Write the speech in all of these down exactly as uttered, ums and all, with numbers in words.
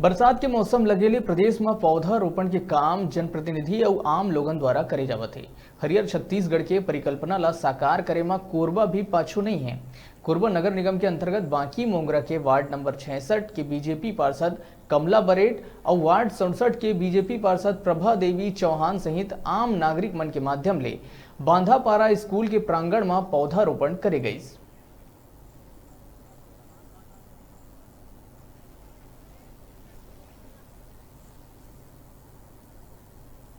बरसात के मौसम लगे ले प्रदेश म पौधा रोपण के काम जनप्रतिनिधि अउ आम लोगन द्वारा करे जावत हे। हरियर छत्तीसगढ़ के परिकल्पना ला साकार करे म कोरबा भी पाछू नइ हे। कोरबा नगर निगम के अंतर्गत बांकी मोंगरा के वार्ड नंबर छियासठ के बीजेपी पार्षद कमला बरेट अउ वार्ड सड़सठ के बीजेपी पार्षद प्रभा देवी चौहान सहित आम नागरिक मन के माध्यम ले बांधापारा स्कूल के प्रांगण म पौधा रोपण करे गइस।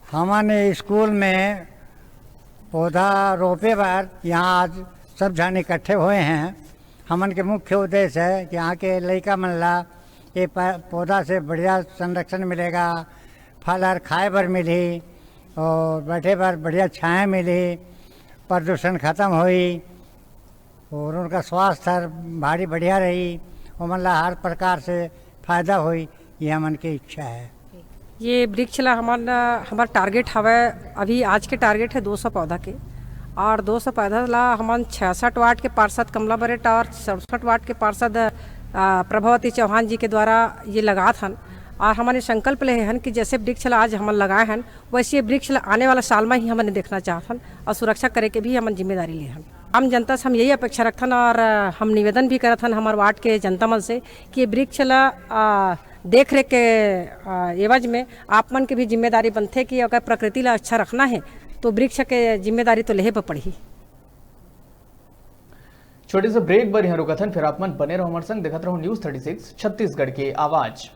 हमन स्कूल में पौधा रोपे बर यहाँ आज सब झन इकट्ठे होए हैं। हमन के मुख्य उद्देश्य है कि यहाँ के लइका मन ला ये प-, पौधा से बढ़िया संरक्षण मिलेगा, फल हर खाए बर मिलही और बैठे बर बढ़िया छाया मिलही, प्रदूषण खत्म होई और उनका स्वास्थ्य हर भारी बढ़िया रही, ओमन ला हर प्रकार से फायदा होई, ये हमन के इच्छा है। ये वृक्ष ला हमन, हमर टारगेट हवय, अभी आज के टारगेट है दो सौ पौधा के, और दो सौ पौधा ला हमन छियासठ वार्ड के पार्षद कमला बरेट और सड़सठ वार्ड के पार्षद, आ, प्रभावती चौहान जी के द्वारा ये लगात हन। और हमन ये संकल्प ले हन कि जैसे वृक्ष ला आज हमन लगाए हन, वैसे ये वृक्ष ला आने वाला साल में ही हमन देखना चाहत हन और सुरक्षा करे के भी हमन जिम्मेदारी ले हन। आम जनता से हम यही अपेक्षा रखथन और, आ, हम निवेदन भी करत हन हमर वार्ड के जनता मन से कि ये वृक्ष ला, आ, देख रेख के, आ, एवज में आप मन के भी जिम्मेदारी बनथे कि अगर प्रकृति ला अच्छा रखना है तो वृक्ष के जिम्मेदारी तो लेहे बर पड़ही। छोटे से ब्रेक बर यहाँ रुकत हन, फिर आप मन बने रहो हमारे संग, देखत रहो न्यूज़ थर्टी सिक्स छत्तीसगढ़ के आवाज़।